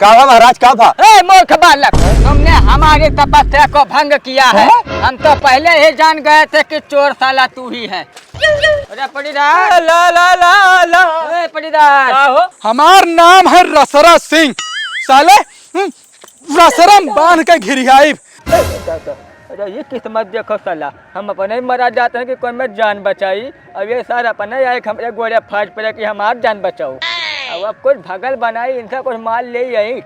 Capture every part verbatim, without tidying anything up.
का भा महाराज, का भा? ए मूर्ख बालक, तुमने हमारी तपस्या को भंग किया है। हाँ? हम तो पहले ही जान गए थे कि चोर साला तू ही है। अरे पटीदार। ला, ला, ला, ला। ए पटीदार। का हो? हमार नाम है रसरा सिंह। साले, हम्म, रसरा में बांध के घिरियाइब। अरे ये किस्मत देखो साला, हम अपने ही मरा जाते हैं कि कोई में जान बचाई। अब ये सार अपने आए कि हमरे गोड़े फाट पड़े कि हमार जान बचाओ। अब, अब कुछ भगल बनाई, इनसे कुछ माल ले आई।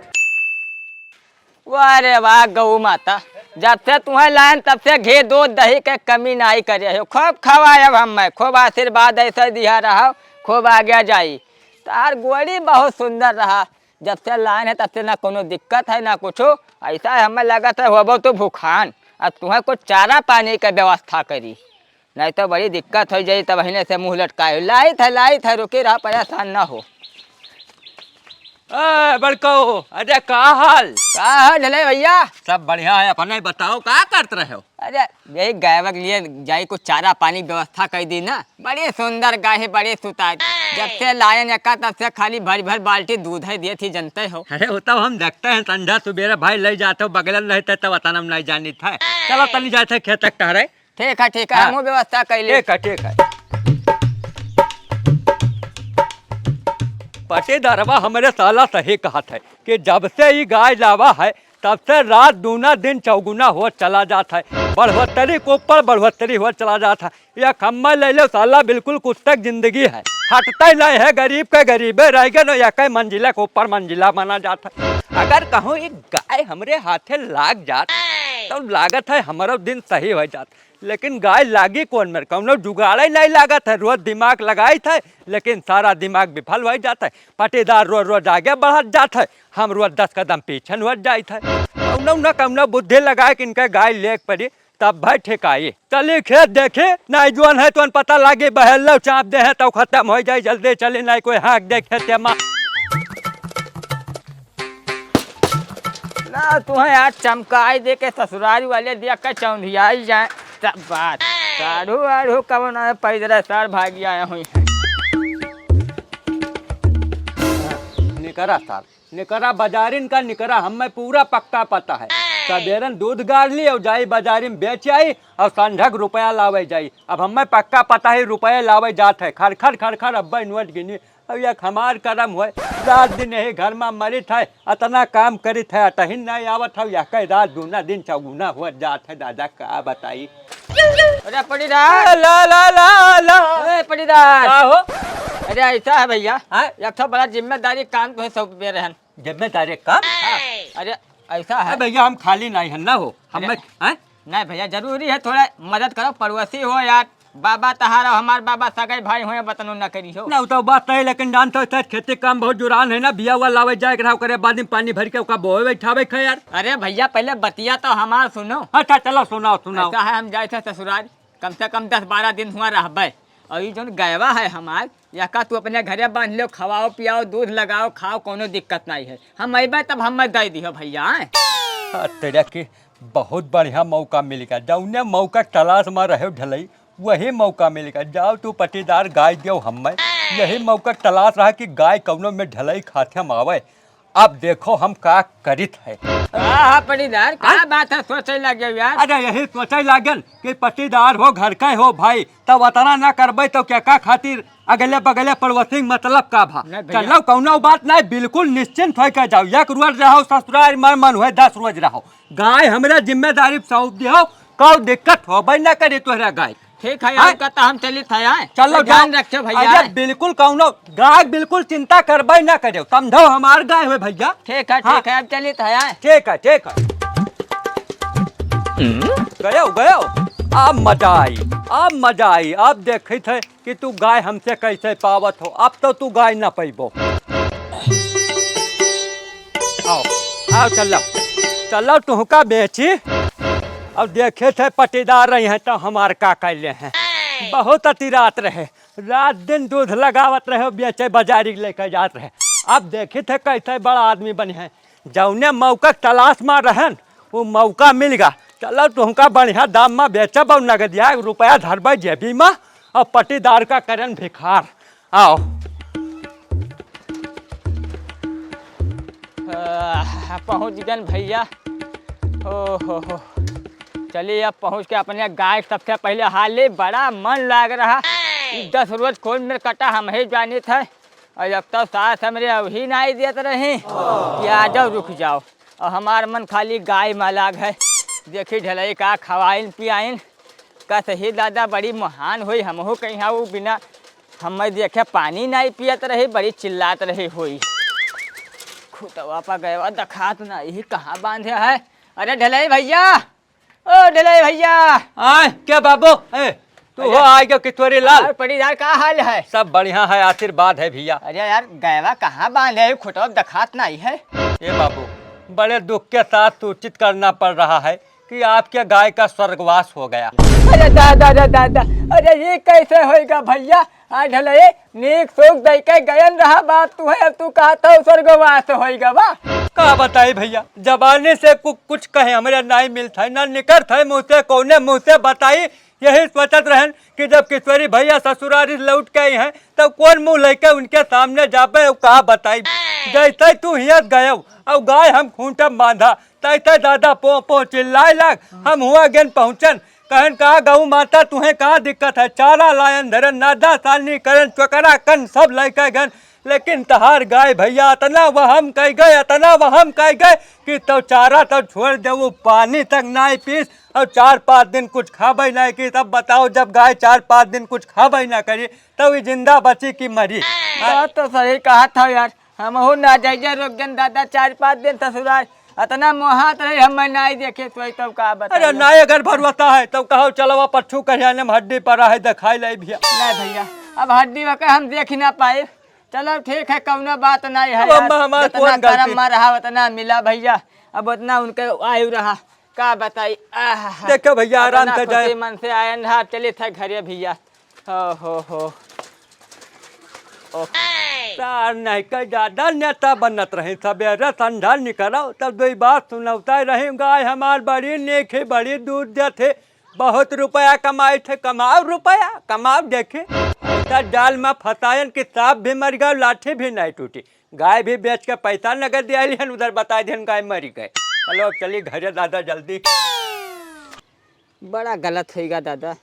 वाह रे वाह गऊ माता, जब से तुम्हें लायन तब से घी दूध दही के कमी नाई करे हो। खूब खवाए अब हमें, खूब आशीर्वाद ऐसे दिया रहा, खूब आगे जाई। तार गोड़ी बहुत सुंदर रहा, जब से लायन है तब से ना कोनो दिक्कत है ना कुछो। ऐसा है हमें लगत है होबो तो भूखान, अब तुम्हें कुछ चारा पानी के व्यवस्था करी, नहीं तो बड़ी दिक्कत हो जाई। तब हिने से मुंह लटकाए हो। लाइत है, लाइत है, रुके रहा, परेशान ना हो। ए बड़को, अरे का हाल? का हाल है भैया? सब बढ़िया है, अपने बताओ का करत रहे हो? अरे यही गायवा के लिए जाई कुछ चारा पानी व्यवस्था कर दी ना। बड़ी सुंदर गाय है, बड़ी सुतार। जब से लायन एका तब से खाली भर भर बाल्टी दूध है दिए थी, जनते हो। अरे वो तो हम देखते हैं, संझा सुबेरे भाई ले जाते हो, बगलन रहते तब अतनम नहीं जानित है। चलो तनी जाते खेत तक टहरे। ठीक है, ठीक है, हाँ। हमहू व्यवस्था कर ले। ठीक है, ठीक है। पटीदारवा हमरे साला सही कहत है कि जब से ई गाय लावा है, तब से रात दूना दिन चौगुना होत चला जात है। बढ़ोतरी के ऊपर बढ़ोतरी होत चला जात है। या खम्मा ले लो साला, बिल्कुल कुत्ते की जिंदगी है, हटते नहीं है, गरीब के गरीबे रह गए न, या कई मंजिला के ऊपर मंजिला बना जात है। अगर कहूँ एक गाय हमरे हाथे लाग जात, तो लागत है हमरो दिन सही हो जात। लेकिन गाय लागी कौन मेर, कौनो जुगाड़े नहीं लागत है। रोज दिमाग लगाइत है, लेकिन सारा दिमाग विफल हो जात है। पटीदार रोज रोज आगे बढ़त जात है, हम रोज दस कदम पीछे होत जाइत है। कौनो न कौनो बुद्धि लगाए कि इनके गाय लेके पड़ी, तब भाई ठेकाई। चली खेत देखी, नहीं जोन है तोन पता लागी, बहेल लो चाप दे है तो खत्म हो जाई जल्दी। चली नहीं कोई हाँक दे खेते मा। ना तुम्हें आज चमकाई दे के ससुरारी वाले दिया के चौंधियाई जाए तब बात। साढ़ू आढ़ू कवन आए पैदल सार भागी आए हुई है। निकरा सार, निकरा बाजारिन का निकरा, हमें पूरा पक्का पता है। सबेरन दूध गाड़ ली और जाई बाजारी में बेच आई और संझक रुपया लावे जाई। अब हमें पक्का पता है रुपया लावे जात है, खरखर खरखर अब्बे नोट गिनी। अब एक हमार करम होय, रात दिन यही घर में मरित है, अतना काम करित है, अटहिन नहीं आवत है, या कई रात दूना दिन चौगुना हो जात है। दादा का बताई। अरे पटीदार। ला, ला, ला, ला। ए पटीदार। का हो? अरे ऐसा है भैया, हाँ? एक ठो बड़ा जिम्मेदारी काम तो है सौंपे रहन। जिम्मेदारी काम? हाँ, अरे ऐसा है। ए भैया, हम खाली नहीं है ना हो, हम अरे, में, हैं? नहीं भैया, जरूरी है, थोड़ा मदद करो, पड़ोसी हो यार, बाबा तहारा, हमार बाबा सगाई भाई होए, बतनो न करी हो। ना, उ तो बात है, लेकिन जानते हो, खेती काम बहुत जुरान है ना, बिया हुआ लावे जाए के रहा, ओकरे बाद में पानी भर के ओका बोए बैठावे खे यार। अरे भैया, पहले बतिया तो हमार सुनो। अच्छा, चलो, सुनाओ, सुनाओ। ऐसा है, हम जाए थे ससुराल, कम से कम दस बारह दिन हुआ रहबे, और ये जौन गयवा है हमार, यका तू अपने घरे बांध लो, खवाओ पियाओ, दूध लगाओ, खाओ, कोनो दिक्कत नहीं है। हम अइबे तब हमें दे दिहो भैया, आए। आ, तेरा के बहुत बढ़िया मौका मिल गया, जौने मौका तलाश में रहे ढलई, वही मौका मिल गया। जाओ तू पटीदार गाय दियो हमें, यही मौका तलाश रहा कि गाय कौनो में ढलई खाते में आवे। अब देखो हम का करित है। हाँ, हाँ, पटीदार, का हाँ? बात है, सोचे लगे यार? अरे, यही सोचे लागन कि पटीदार हो, घर का हो भाई, तब अतना ना करबे तो क्या का खातिर अगले बगले पड़ोसी में मतलब का भा? नहीं भैया। चलो, कौनो बात नहीं, बिल्कुल निश्चिंत होके जाओ। एक रोज रहो ससुराल में, मन हुए दस रोज रहो। गाय हमरा जिम्मेदारी सौंप दियो, कौ दिक्कत होबे ना करे तोहरा गाय। ठीक है, हाँ? आपका तो हम चलित है, आए। चलो, तो ध्यान जाओ। रखियो भैया। अरे, बिल्कुल कौनो गाय बिल्कुल चिंता करबे ना करियो, समझो हमार गाय हुए भैया। ठीक है, हाँ। ठीक है, अब चलित है, आए। ठीक है, ठीक है। गयो, गयो। अब मजा आई, अब मजा आई। अब देखित है कि तू गाय हमसे कैसे पावत हो। अब तो तू गाय ना पैबो। आओ, आओ, चलो, चलो, तुहका बेची। अब देखे थे पटीदार रही हैं तो हमार का कैले हैं। बहुत अति रात रहे, रात दिन दूध लगावत रहे, बेचे बाजारी लेके जात रहे। अब देखित है कैसे बड़ा आदमी बने हैं। जौने मौका के तलाश में रहन, वो मौका मिल गा। चलो, तुमका बढ़िया दाम में बेचब और नगदिया रुपया धरबे जेबी में और पटीदार का करन भिखार। आओ। आह, पहुँच गन भइया। ओ हो हो। चली, अब पहुँच के अपने गाय सबसे पहिले हाली, बड़ा मन लाग रहा। ई दस रोज कौन मेर कटा, हम ही जानित है। और अब तो सास हमरे अवही नाई देत रही कि आ जाओ, रुक जाओ। और हमार मन खाली गाय में लाग है। देखी ढलई का खवाइन पियाइन। का सही दादा, बड़ी महान होई, हमहू कहीं हाँ उ बिना हमें देखे पानी नाई पियत रही, बड़ी चिल्लात रही होई। खुटवा पा गए, दखात नाई, कहाँ बांधे है? अरे ढलई भइया, ओ ढलई भइया। आय, क्या बाबू? ए, तू अरे। हो आय के किशोरी लाल? और पटीदार का हाल है? सब बढ़िया है, आशीर्वाद है भइया। अरे यार, गयवा कहाँ बांधे है? खुटवा दखात नाई है। ए बाबू, बड़े दुख के साथ सूचित करना पड़ रहा है कि आपके गाय का स्वर्गवास हो गया। अरे दादा रे दादा, अरे ये कैसे होइगा भइया? आ ढलई, नीक सुख दइके गयन रहा बाप तू है, अब तू कहत हो स्वर्गवास होइगा बा? का बताई भइया, जबानी से कु-, कुछ कहे हमरे नाई मिलत है, ना निकरत है मुँह से, कौने मुँह से बताई। यही सोचत रहन कि जब किशोरी भइया ससुरारी लौट के आई हैं, तब कौन मुँह लइके उनके सामने जाबे, अब का बताई। जैसे तू हियत गयो, अब गाय हम खूंटा में बांधा, तैसे दादा पों पों चिल्लाए लाग, हम हुआ गेन पहुँचन। कहन, "का गऊ माता, तुहें का दिक्कत है?" चारा लायन धरन, नादा सानी करन, चोकरा कन सब लइके गन, लेकिन तहार गाय भइया अतना वहम कइ गए, अतना वहम कइ गए कि तउ चारा तउ छोड़ दे, वो पानी तक नाई पीस और चार पाँच दिन कुछ खाबे नाई की। तब बताओ, जब गाय चार पाँच दिन कुछ खाबे ना करी, तब ये जिंदा बची कि मरी? बात तो सही कहत हो यार, हमहू ना जाइए रोक गन दादा, चार पाँच दिन ससुरार, अतना मोहात रही, हम नाई देखे सोई, तब का बताई। अरे नाई, अगर भरोसा है तब कहो, चलो पच्छू करियाने में हड्डी पड़ा है, दिखाई ले भइया। नहीं भइया, अब हड्डी वके हम देख ही ना पाए। चलो ठीक है, कौनो बात नहीं है अब यार, अम्मा हमार जितना कौन गलती? करम में रहा उतना मिला भइया, अब उतना उनके आयु रहा, का बताई। आह, देखो भइया, आराम अपना से जाए। खुशी मन से आयन रहा, चलित है घरे भइया। हो, हो, हो। ओ। सार नहीं के ज्यादा नेता बनत रही, सबेरे संझा निकलो, तब दुई बात सुनौते रही, "गाय हमार बड़ी नीक है, बड़ी दूध देत है, बहुत रुपया कमाई थे।" कमाओ रुपया, कमाओ, देखे। ऐसा जाल में फंसायन कि सांप भी मर गया, लाठी भी नहीं टूटी। गाय भी बेच के पैसा नगद दिया लिहन, उधर बताइ दिहन गाय मरी गए। चलो, अब चली घरे दादा जल्दी। बड़ा गलत होइगा दादा,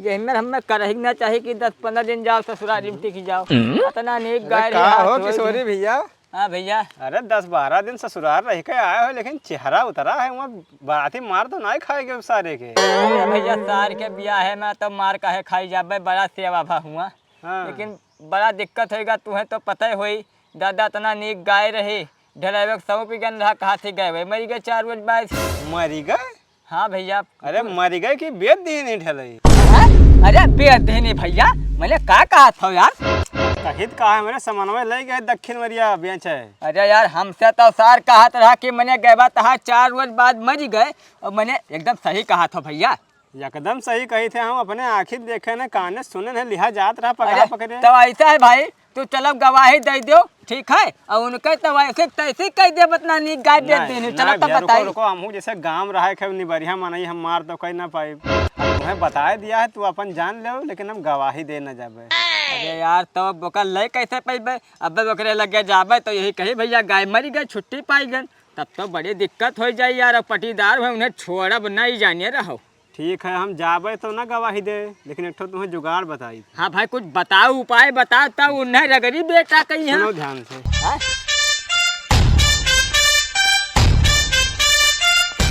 यही में हमें करही ना चाही कि दस पन्द्रह दिन जाओ ससुरारी में टिक जाओ। हम्म। अतना नीक अरे गाय का रही, हो हाथ धोए किशोरी के। भइया? हाँ भइया। अरे दस बारह दिन ससुरार रह के आए हो, लेकिन चेहरा उतरा है, वहाँ बाराती मार तो नाई खाए के सारे के। अरे भइया, सार के बियाहे में तो मार काहे खाई जाबे, बड़ा सेवा भा हुआ। हाँ। लेकिन बड़ा दिक्कत होइगा, तुहें तो पता ही होई, दादा अतना नीक गाय रही, ढलैबे के सौंप गन रहा, कहा थे गए, वही मरी गए चार रोज बाद। मरी गए? हाँ भइया। अरे मरी गए कि बेच दीनी ढलई? हैं? अरे बेच दीनी भइया, मने का कहत हो यार? कहित कहा है, मेरे समनवे ले गए दक्षिण मरिया बेचे। अरे यार, हमसे तो सार कहत रहा कि मने गएबा तहा चार रोज बाद मरी गए, और मने एकदम सही कहत हो भइया। एकदम सही कही थे, हम अपने आँखी देखे न, काने सुने न, लिहा जात रहा पकड़ा अरे, पकड़े। तो ऐसा है भाई, तू चलो गवाही दे दो, ठीक है, और उनके तो वैसे तैसे कह दे, बतना नीक गाय बेच नहीं, देनी, चलो नहीं तब भैया, रुको, बताई। रुको, हमहू जैसे गाँव रहा है, खैर निबरिया मनई हम मार तो कह ना पाई। अब तुम्हें बताए दिया है, तू अपन जान ले, लेकिन हम गवाही दे ना जाबे। अरे यार, तो अब ओकर ले कैसे पैबे? अब ओकरे लगे जाबे तो यही कही, "भैया, गाय मरी गई, छुट्टी पाई गन।" तब तो बड़ी दिक्कत हो जाई यार, अब पटीदार हुए, उन्हें छोड़ब नहीं जाने रहो। ठीक है, हम जाबे तो ना गवाही दे, लेकिन एक ठो तुम्हें जुगाड़ बताई। हाँ भाई, कुछ बताओ, उपाय बताओ, तब उन्हें रगड़ी बेटा कहीं है। सुनो ध्यान से। हाँ?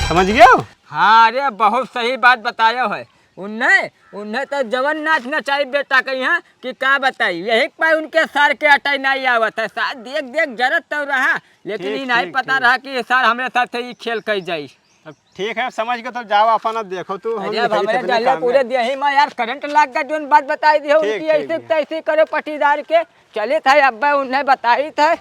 समझ गयो? हाँ, अरे बहुत सही बात बतायो है। उन्हें, उन्हें तो जवन नाच नचाई बेटा कहीं है कि का बताई, यही पर उनके सर के अटाई नहीं आवत है। सार देख देख जरत तो रहा, लेकिन ठीक, ई नहीं ठीक, पता ठीक। रहा कि ये सार हमरे साथ ही खेल कर जाई। अब ठीक है, समझ के तो जाओ, अपन अब देखो तू, हम अरे, अब निकली हमरे अपने जल्दी काम पूरे में। देही में यार करंट लाग गया, जोन बात बताई दी है ठीक, उनकी, ठीक ऐसे भैया। तैसे करो पटीदार के। चलित है, अब्बे उन्हें बताइत है।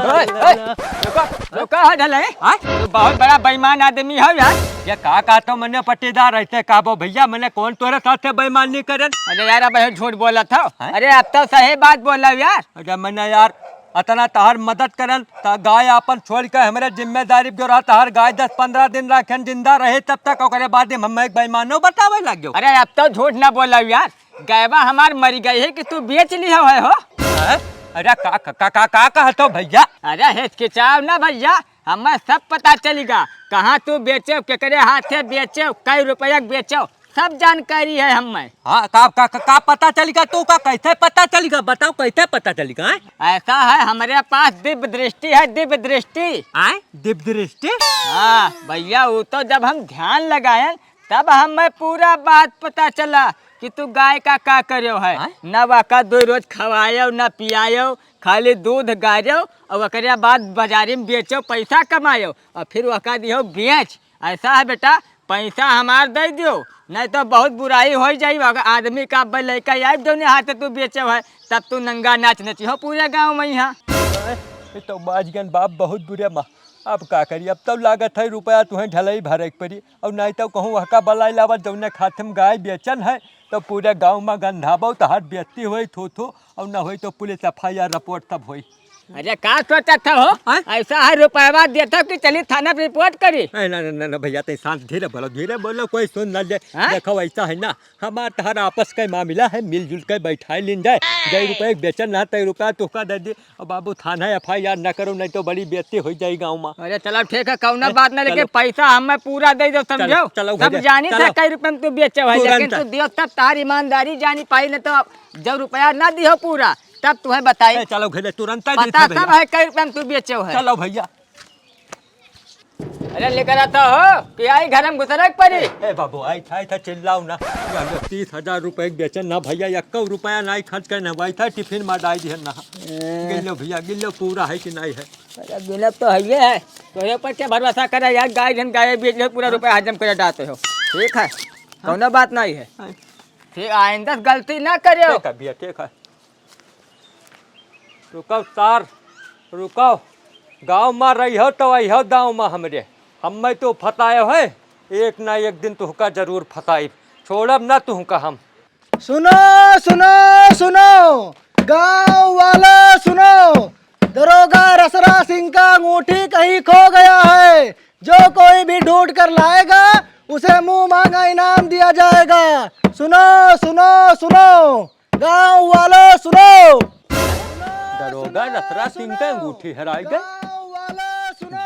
ओए, ओए, रुको, रुको, हो ढले। हाँ? तू बहुत बड़ा बेईमान आदमी हो यार। ये का कहत हो मने पटीदार, ऐसे कहबो भैया, मने कौन तोरे साथ से बेईमानी करन? अरे यार, अब ये झूठ बोलत हो। हाँ? अरे, अब तो सही बात बोला यार। अरे मने यार, अतना तहार मदद करन, त गाय आपन छोड़ के हमरे जिम्मेदारी पे जो रहा, तहार गाय दस पन्द्रह दिन राखेन जिंदा रहे तब तक, ओकरे बाद में हमें एक बेईमानो बतावे लग गयो। अरे अब तो झूठ ना बोला यार, गैवा हमार मरी गई है कि तू बेच ली हो, है हो? हैं? अरे का, का, का, का, का कहत हो भइया? अरे हिचकिचाओ ना भइया, हमें सब पता चलिगा, कहाँ तू बेचेव, केकरे हाथे बेचेव, कई रुपया के बेचेव, सब जानकारी है हमें। हाँ, का, का, का, का पता चलिगा? तू का, कैसे पता चलिगा? बताओ, कैसे पता चलिगा, हैं? ऐसा है, हमरे पास दिव्य दृष्टि है, दिव्य दृष्टि। आय, दिव्य दृष्टि? हाँ भइया, वो तो जब हम ध्यान लगायन, तब हमें पूरा बात पता चला कि तू गाय का का करेव है। आय? न वाका दो रोज खवायव, न पियायव, खाली दूध गारेव और ओकरे बाद बाजारी में बेचेव, पैसा कमायव और फिर वका दियो बेच। ऐसा है बेटा, पैसा हमार दे दियो, नहीं तो बहुत बुराई होइ जाई। अगर आदमी का अब लइका आइब जौने हाथे तू बेचेव है, तब तू नंगा नाच नचिहो पूरे गाँव में यहाँ। ए, ये तो बाज गन बाप बहुत बुरे माँ। अब का करी, अब तो लागत है रुपया तुहें ढलई भरे के पड़ी, और नहीं तो कहूँ वहका बलाई लावा जौने खाते में गाय बेचन है, तो पूरे गाँव में गंधाबो तो हर बेइज्जती होई थू थू, और न होई तो पुलिस एफ आई आर रिपोर्ट तब होई। अरे का सोचत हो? हाँ? ऐसा है रुपया देता कि चली थाना पे रिपोर्ट करी? ए, ना, ना, ना, ना भइया, तै शांत, धीरे बोलो, धीरे बोलो, कोई सुन ना ले। हाँ? देखो ऐसा है ना, हमार तहर आपस का मामला है, मिलजुल के बैठाई लीन जाए। जय रुपये के बेचन ना, तय रुपया तुहका दे दी। अब बाबू थाना एफ आई आर ना करो, नहीं तो बड़ी बेइज्जती होइ जाई गाँव में। अरे चलो ठीक है, कौनो ए, बात ना, लेकिन चलो। पैसा हमें पूरा दे दो, चलो, समझो? चलो सब भइया, जानी चलो। था कई रुपये में तू बेचे है, लेकिन तुरंत। तू दियो तब तार ईमानदारी जानी पाई, नहीं तो जब रुपया ना दियो पूरा, तब तुहें बताई। ए, चलो घरे तुरंत ही पता दिखा सब भइया। है कई रुपये में तू बेचे है। चलो भइया। अरे लेकर आता हो कि आई घर में घुसरे के पड़ी? ए, ए बाबू, आई था, आई था, चिल्लाओ ना। ये हम लोग तीस हजार रुपये के बेचन ना भइया, एक्को रुपया नहीं खर्च करने, वही था टिफिन में डाल दिहन ना। ए। गिन लो भइया, गिन लो पूरा है कि नहीं है। अरे गिनब तो है ही है, तोरे ऊपर क्या भरोसा करे यार, गाय जन गाय बेच ले पूरा रुपया हजम करे डालते हो। ठीक है, हाँ। कौनो बात नहीं है। हाँ। ठीक, आइंदा से गलती ना करो। ठीक है भइया, ठीक है। रुकव सार, रुकव। गाँव मा रहिहो तो अइहो दाँव मा हमरे। हम्मे तो फँसायो है, एक ना एक दिन तुहका जरूर फँसाइब। छोड़ब ना तुहका हम। सुनो, सुनो, सुनो, गाँव वाला सुनो, दरोगा रसरा सिंह का अंगूठी कहीं खो गया है। जो कोई भी ढूंढ कर लाएगा, उसे मुंह मांगा इनाम दिया जाएगा। सुनो, सुनो, सुनो। गाँव वालों सुनो। दरोगा रसरा सिंह का अंगूठी हेराई गए।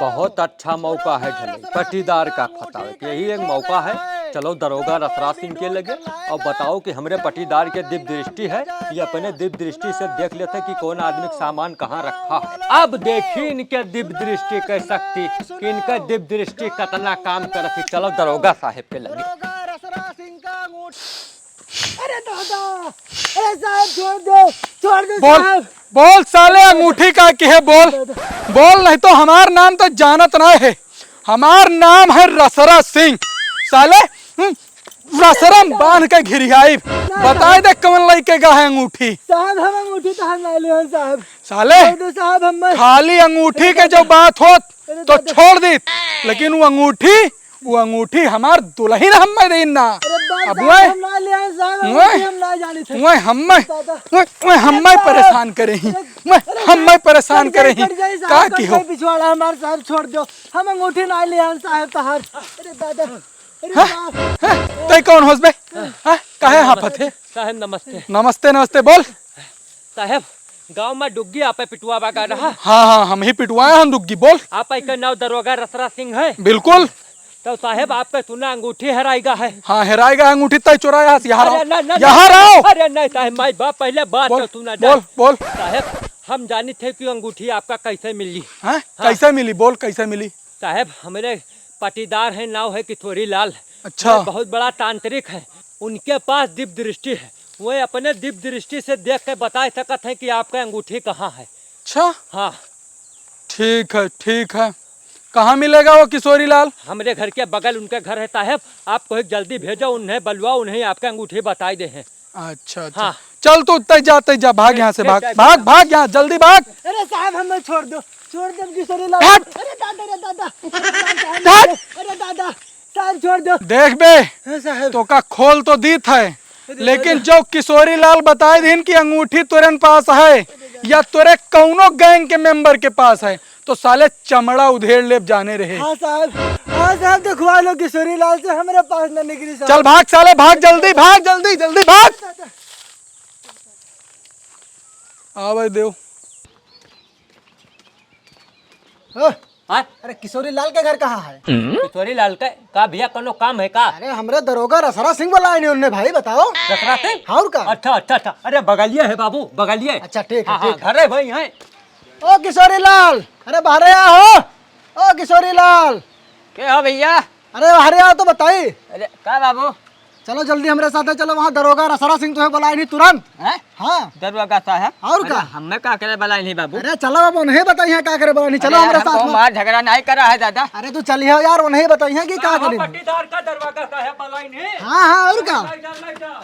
बहुत अच्छा मौका है ढले, पटीदार का फतावे के यही एक मौका है। चलो दरोगा रसरा सिंह के लगे और बताओ कि हमरे पटीदार के दिव्य दृष्टि है, ये अपने दिव्य दृष्टि से देख लेते कि कौन आदमी का सामान कहाँ रखा है। अब देखी इनके दिव्य दृष्टि के शक्ति कि इनके दिव्य दृष्टि कितना काम करत है। चलो दरोगा साहेब के लगे। अरे दादा, अरे साहब छोड़ दो, छोड़ दो बोल, साहब। बोल साले, अंगूठी का के है बोल, बोल, नहीं तो हमार नाम तो जानत ना है, हमार नाम है रसरा सिंह। साले, हम्म, रसरा बांध के घिरियाई। ना, बताए साहब। दे कौन लइके गा है अंगूठी। साहब हम अंगूठी तो हम ना ले हैं साहब। साले, छोड़ दो साहब, हम खाली अंगूठी के जो बात होत अरे तो दादा। छोड़ दीत, लेकिन वो अंगूठी, वो अंगूठी हमार दुलहिन हम्मे देइन ना। अरे बाप अब साहब, वह, हम ना ले आए साहब, वह, अंगूठी हम ना जानी थे। वह हम्मे, दादा। वह, वह हम्मे दादा। परेशान करे ही, अरे, वह अरे हम्मे साहब, परेशान करे ही। कट जाए साहब, का कट की हो? जाए पिछवाड़ा हमार साहब, छोड़ दो। हम अंगूठी ना ले आए साहब तहार। अरे दादा, अरे हाँ? बाप। हाँ? तै कौन होस बे? हाँ? काहे हाफत है? साहब नमस्ते। नमस्ते, नमस्ते, बोल। साहेब, गाँव मा डुग्गी आपे पिटवावा गा रहा। हाँ, हाँ, हम ही पिटवाए हैं डुग्गी, बोल। आपे का नाव दरोगा रसरा सिंह है? बिल्कुल। तो साहेब, आपका सुना अंगूठी हेराई गा है। हाँ, हेराई गा अंगूठी, तय चुराया है, यहाँ रहो। अरे, ना, ना, यहाँ ना। रहो। अरे, नहीं साहेब, माई बाप, पहले बात बोल, तो सुना बोल, जाए। बोल। साहेब, हम जानी थे कि अंगूठी आपका कैसे मिली। हैं? हाँ। कैसे मिली? बोल, कैसे मिली? साहेब, हमरे पटीदार हैं, नाव है किशोरी लाल। अच्छा। वह बहुत बड़ा तांत्रिक है। उनके पास दिव्य दृष्टि है, वह अपने दिव्य दृष्टि से देख के बता सकत हैं कि आपका अंगूठी कहाँ है। अच्छा। हाँ। ठीक है, ठीक है। कहाँ मिलेगा वो किशोरी लाल? हमरे घर के बगल उनके घर है साहेब, आप कोई जल्दी भेजो, उन्हें बलवाओ, उन्हें आपका अंगूठी बताई दे हैं। अच्छा, अच्छा। हाँ। चल तू तय जा, तय जा, भाग ठीक, यहाँ से, ठीक, भाग, ठीक, भाग, ठीक। भाग यहाँ, जल्दी भाग। अरे साहब, हमें छोड़ दो, छोड़ दो किशोरी लाल। हट। अरे दादा, अरे दादा, हट। अरे दादा, साहब छोड़ दो। देख बे, हाँ साहब। तोका खोल तो दीत है, अरे लेकिन दादा। जो किशोरी लाल बताए दिन कि अंगूठी तोरे पास है या तोरे कौनो गैंग के मेंबर के पास है, तो साले चमड़ा उधेड़ लेब जाने रहे। हाँ साहब, हाँ साहब, दिखवा लो किशोरी लाल से, हमारे पास ना निकली साहब। चल भाग साले, भाग जल्दी, भाग जल्दी, जल्दी भाग। आवे देव, ओ, हाँ? अरे किशोरी लाल के घर कहाँ है? किशोरी लाल के का भैया, कोनो काम है का? अरे हमरे दरोगा रसरा सिंह बोलाए नहीं उनने भाई, बताओ। रसरा सिंह? हाँ, और का? अच्छा, अच्छा, अच्छा। अरे बगलिए है बाबू, बगलिए। अच्छा, ठीक है, हाँ, हाँ, ठीक है। घरे भाई हैं। ओ किशोरी लाल, अरे बाहरे आओ। ओ किशोरी लाल। के हो भैया? अरे बाहरे आओ तो बताई। अरे का बाबू? चलो जल्दी हमरे साथे चलो, वहाँ दरोगा रसरा सिंह तुम्हें बुलाए नहीं तुरंत। हैं? हाँ। दरोगा साहब? और अरे का? हमें का करे बुलाए नहीं बाबू? अरे चलो अब उन्हें बताइए का करे बुलाए नहीं, चलो अरे हमरे हम साथ तो में। मार झगड़ा नहीं करा है दादा। अरे तू चलिए यार, उन्हें बताइए कि का करें। पट्टीदार का दरोगा साहब बुलाए नहीं। हाँ, हाँ, और का? ले जाओ, ले जाओ।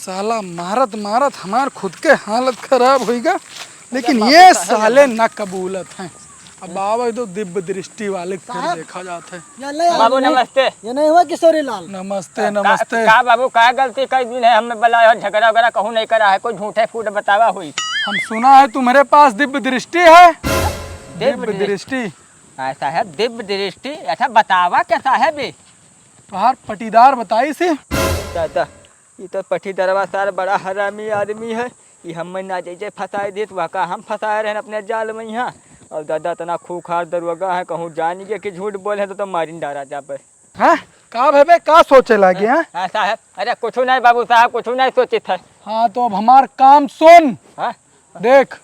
साला मारत मारत हमार खुद के हालत खराब होइगा, लेकिन बाबू ये साहब साले ना कबूलत हैं। अब बाबा तो दिव्य दृष्टि वाले के फिर साहब। देखा जात है। ये ले बाबू, यार, ये नहीं, नमस्ते। ये नहीं हुआ किशोरी लाल? नमस्ते, का, नमस्ते। का बाबू, का गलती कई दिन है, हमें बुलाए हो, झगड़ा वगैरह कहूँ नहीं करा है, कोई झूठे फूट बतावा हुई। हम सुना है तुम्हारे पास दिव्य दृष्टि है। दिव्य दिव्य दृष्टि। दृष्टि। हाँ साहब, दिव्य दृष्टि। अच्छा बतावा कैसा है बे? तोहार पटीदार बताई सी। दादा, ई तो पटीदरवा सार बड़ा हरामी आदमी है। ई हमें ना जैसे फंसाए देत, वह का हम फंसाए रहन अपने जाल में यहाँ। और दादा इतना खूंखार दरोगा है, कहूँ जान गया कि झूठ बोले हैं तो, तो मारिन डारा जाबे। हैं? का भवे, का सोचे लागे, हैं? हाँ साहब, अरे कुछ नहीं बाबू साहब, कुछ नहीं सोचित है। हाँ, तो अब हमार काम सुन। हाँ? देख,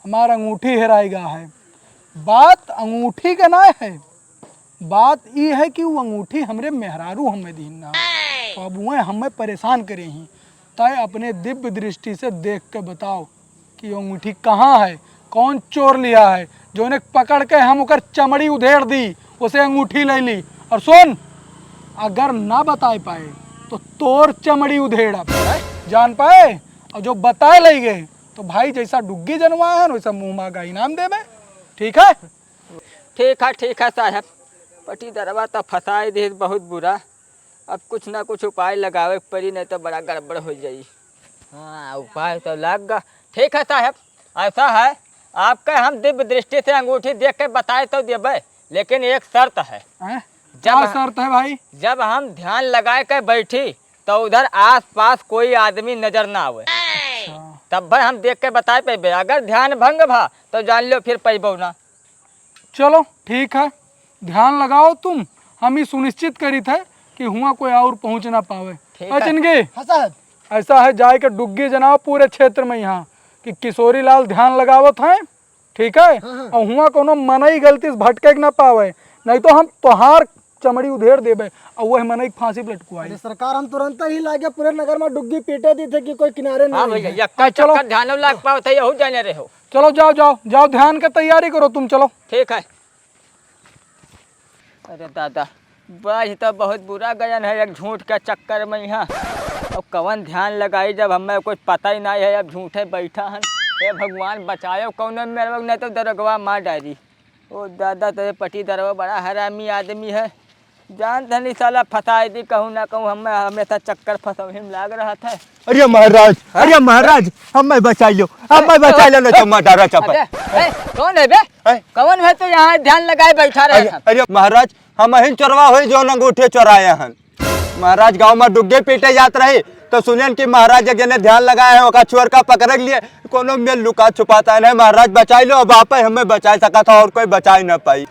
हमार अंगूठी हेराई गा है। बात अंगूठी के ना है, बात ई है कि वो अंगूठी हमरे मेहरारू हमें दीन ना। तो अब वह हमें परेशान करे ही। तय अपने दिव्य दृष्टि से देख के बताओ कि वो अंगूठी कहाँ है, कौन चोर लिया है, जो उन्हें पकड़ के हम ओकर चमड़ी उधेड़ दी, उसे अंगूठी ले ली। और सुन, अगर ना बताए पाए तो तोर चमड़ी उधेड़ब, जान पाए? और जो बताए ले गए तो भाई जैसा डुग्गी जनवा है वैसा मुँह मांगा इनाम देबे, ठीक है? ठीक है, ठीक है साहब, पटीदरवा तो फंसाए दे बहुत बुरा। अब कुछ ना कुछ उपाय लगावे के पड़ी, नहीं तो बड़ा गड़बड़ हो जाई। हाँ, उपाय तो लग गा। ठीक है साहब, ऐसा है, आपके हम दिव्य दृष्टि से अंगूठी देख के बताए तो देबे, लेकिन एक शर्त है। हैं? जब क्या हम, शर्त है भाई? जब हम ध्यान लगाए के बैठी तो उधर आसपास कोई आदमी नजर ना आवे, अच्छा। तब भाई हम देख के बताए पेबे। अगर ध्यान भंग भा तो जान लो फिर पैबो ना। चलो ठीक है, ध्यान लगाओ तुम, हम ही सुनिश्चित करित है कि हुआ कोई और पहुँच ना पावे। ठीक है। चिनगी, हाँ साहब। ऐसा है, जाए के डुग्गी जनाओ पूरे क्षेत्र में यहाँ कि किशोरी लाल ध्यान लगावत हैं, ठीक है? हाँ, हाँ। और हुआ कोनो मनई गलती से भटके के ना पावे, नहीं तो हम तोहार चमड़ी उधेड़ देबे और वह मनई के फांसी पे लटकवाई। अरे सरकार, हम तुरंत ही लागे पूरे नगर में डुग्गी पीटे दी थे कि कोई किनारे नहीं हाँ भैया, है। यक्का हाँ, चलो। चक्कर ध्यान लाग पाओ थे, यहू जाने रहो। चलो जाओ, जाओ, जाओ, ध्यान के तैयारी करो तुम, चलो। ठीक है। अरे दादा, बाझ तो बहुत बुरा गयन है एक झूठ के चक्कर में यहाँ। अब कवन ध्यान लगाई जब हमें कुछ पता ही नहीं है, अब झूठे बैठा हन। हे भगवान बचायो कौनो मेरे, नहीं तो दरोगवा मार डारी। ओ दादा, तो ये पटीदरवा बड़ा हरामी आदमी है। जान धनी साला फंसाए दी कहूँ ना कहूँ, हमें हमेशा चक्कर फंसवही में लाग रहा था। अरे महाराज, हाँ? अरे महाराज, हमें बचाई लो, हमें बचाई लो, नहीं तो मार डारा चापा। अरे, ए, कौन है बे? हैं? कौन है तो यहाँ ध्यान लगाए बैठा रहे अरे, हैं? अरे महाराज, हम अहिन चोरवा होई जौन अंगूठे चोराए हन। महाराज गाँव में डुग्गे पीटे जात रही तो सुनेन कि महाराज एक जने ध्यान लगाए हैं, ओका चोर का पकड़ के लिए कोनो में लुका छुपाता है। नहीं महाराज बचाई लो, अब आप ही हमें बचाई सका था और कोई बचाई ना पाई।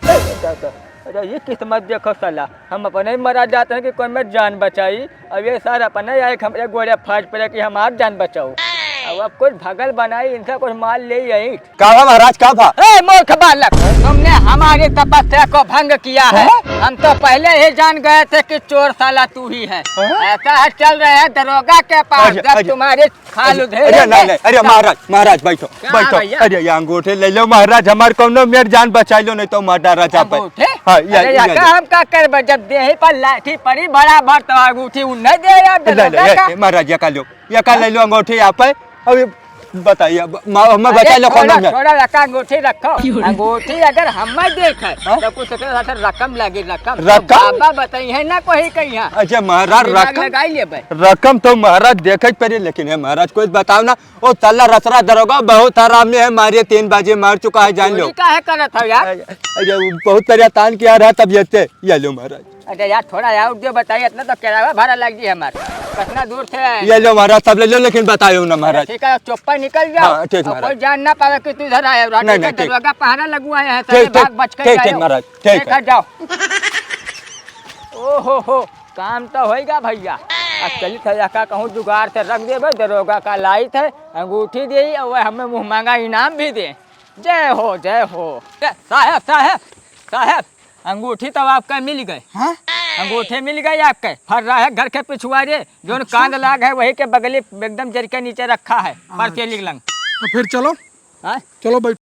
अरे ये किस्मत देखो साला, हम अपने ही मरा जाते हैं कि कोई में जान बचाई। अब ये सार अपने आए हमरे गोड़े फाट पड़े कि हमार जान बचाओ। अब, अब कुछ भगल बनाई, इनसे कुछ माल ले आई। का भा महाराज, का भा? ए मूर्ख बालक, तुमने हमारी तपस्या को भंग किया है। हाँ? हम तो पहले ही जान गए थे कि चोर साला तू ही है। हाँ? ऐसा है, चल रहे हैं दरोगा के पास, अरे, जब अरे, तुम्हारी खाल अरे, उधेड़ेंगे। अरे, नहीं, नहीं, अरे, महाराज, महाराज, बैठो, क्या बैठो। भैया? अरे, ये अंगूठे ले लो महाराज, हमार कौनो मेर जान बचाई लो, नहीं तो मार डारा चापे। अंगूठे? हाँ, ये, अरे, ये, या ये का लो। हम का करबे, जब देही पर लाठी पड़ी बराबर तो अंगूठी उ नहीं दे यार, ले, ले, दरोगा ये, का? ये, महाराज, ये का लो, ये का ले लो अंगूठी यहाँ पे। अभी बताइए, अब मा-, हमें अरे बचा लो, कौन छोड़ा, है? छोड़ा, रखा अंगूठी रखो। क्यों? अंगूठी अगर हमें देखे, हाँ? तो कुछ एकरे साथे रकम लगी, रकम। तो रकम? बाबा बताई है ना कोई कहीं यहाँ। अच्छा महाराज, दिमाग रकम, लगाई लेबे। रकम तो महाराज देखे के पड़ी, लेकिन हे महाराज, कुछ बताओ ना, ओ साला रसरा दरोगा बहुत हरामी है, मारे तीन बाजी मार चुका है, जान लो। चोरी काहे करत हो यार? अरे, अरे, वो बहुत परेशान किया रहा, तब ये थे, ये लो महाराज। अरे यार, थोड़ा और जो बताइए, इतना तो किराया भाड़ा लग गई हमार। कितना दूर से आए? ये लो महाराज, सब ले लो, लेकिन बतायो ना महाराज। ठीक है, चुप्पा निकल जाओ। हाँ, ठीक और महाराज। कोई जान ना पावे कि तू इधर आया हो। नहीं, नहीं, ठीक। दरवाजा पहरा लगवाए हैं, ठीक, सारे ठीक, भाग बच के ठीक, ठीक जाओ। महाराज, ठीक ठीक है। है, जाओ। ओ हो हो, काम तो होइगा भइया। अब चली थै का कहूँ जुगाड़ से रख देबे, दरोगा का लाई थै, अंगूठी देई और वह हमें मुँह माँगा इनाम भी दे। जय हो, जय हो। ए, साहेब, साहेब, साहेब, अंगूठी तो आपका मिल गए। हाँ? अंगूठी मिल गई आपके। फर्रा है घर के पिछुआरे, जौन अच्छा। कांद लाग है, वही के बगली एकदम जर के नीचे रखा है, अच्छा। परसेली के लंग। तो फिर चलो। हाँ? चलो बैठ।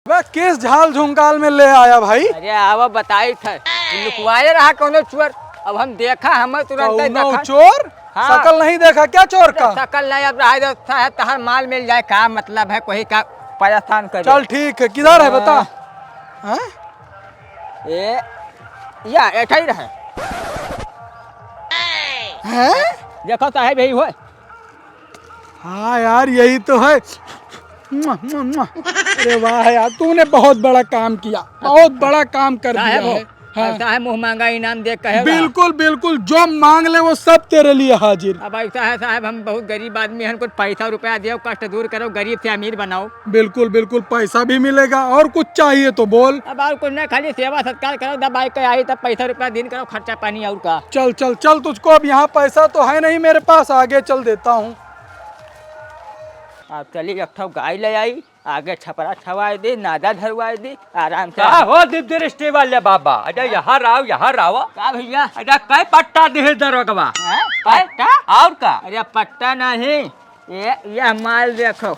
बे, किस झाल झुंकाल में ले आया भाई? अरे आवा बताई थै, लुकवाए रहा कौनो चोर। अब हम देखा, हम तुरंत कौनो देखा। चोर? हाँ। शकल नहीं देखा क्या चोर का? शकल नहीं, अब रहा दो, साहेब, तहार माल मिल जाए, का मतलब है कोई का परेशान करे? चल ठीक है, किधर है बता। हाँ। हाँ? ए, या, एठा ही रहे। हैं? देखो साहेब, यही होय। हाँ यार, यही तो है। मुआ, मुआ, मुआ। अरे वाह यार, तूने बहुत बड़ा काम किया, बहुत बड़ा काम कर दिया है। हाँ। ऐसा है, मुँह माँगा इनाम दे कहे बा। बिल्कुल, बिल्कुल, जो माँग ले वो सब तेरे लिए हाजिर। अब ऐसा है साहेब, हम बहुत गरीब आदमी हैं, कुछ पैसा रुपया दियो, कष्ट दूर करो, गरीब से अमीर बनाओ। बिल्कुल, बिल्कुल, पैसा भी मिलेगा। और कुछ चाहिए तो बोल। अब और कुछ नहीं, खाली सेवा सत्कार करो, दबाई के आई तब पैसा रुपया दिन करो, खर्चा पानी और का। चल, चल, चल, तुझको अब यहाँ पैसा तो है नहीं मेरे पास, आगे चल देता हूँ। अब चली, एक ठो गाय ले आई, आगे छपरा छवाए दी, नादा धरवाए दी, आराम से। का हो दीप दृष्टि वाले बाबा? अरे हाँ। यहाँ रहो, यहाँ रहो। का भइया? अरे कै पट्टा दिहे दरोगवा? हैं? पट्टा? और का? अरे पट्टा नहीं, ये, यह माल देखो,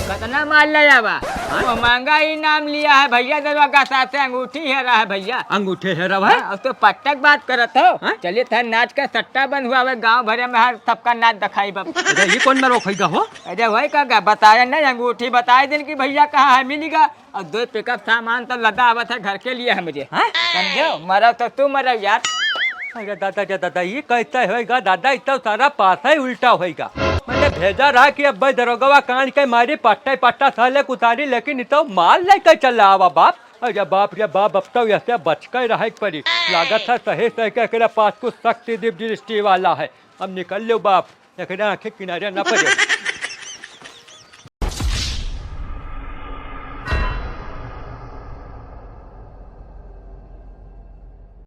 कितना माल ले आवा। हाँ? वो माँगा इनाम लिया है भइया, दरोगा साहब से अंगूठी हेरा है भइया। अंगूठी हेरा है? हाँ, अब तो पट्टा क बात करत हो। हाँ? चलिए था नाच का सट्टा बंद हुआ है, गाँव भरे में हर सबका नाच दिखाई बब। अरे ये कौन मरो खइगा हो? अरे वही का, का बताया नहीं, अंगूठी बताए दिन कि भइया कहाँ है, मिलिगा। और दो पिकअप सामान तो लदा आवत है घर के लिए हमरे। हैं? समझो, मरो तो तू मरो यार। अरे दादा, रे दादा, ये कैसे होएगा दादा? इतना सारा पासा ही उल्टा होएगा। मैंने भेजा रहा कि अब भाई दरोगवा कान के मारी पट्टे पट्टा साले कुतारी, लेकिन इतो माल लेके चला आवा बाप। अरे बाप रे बाप, अब तो ऐसे बच के रहे के पड़ी। लागत है सही सही के एकरे पास कुछ शक्ति दीप दृष्टि वाला है। अब निकल लो बाप। एकरे आँखे किनारे ना पड़े।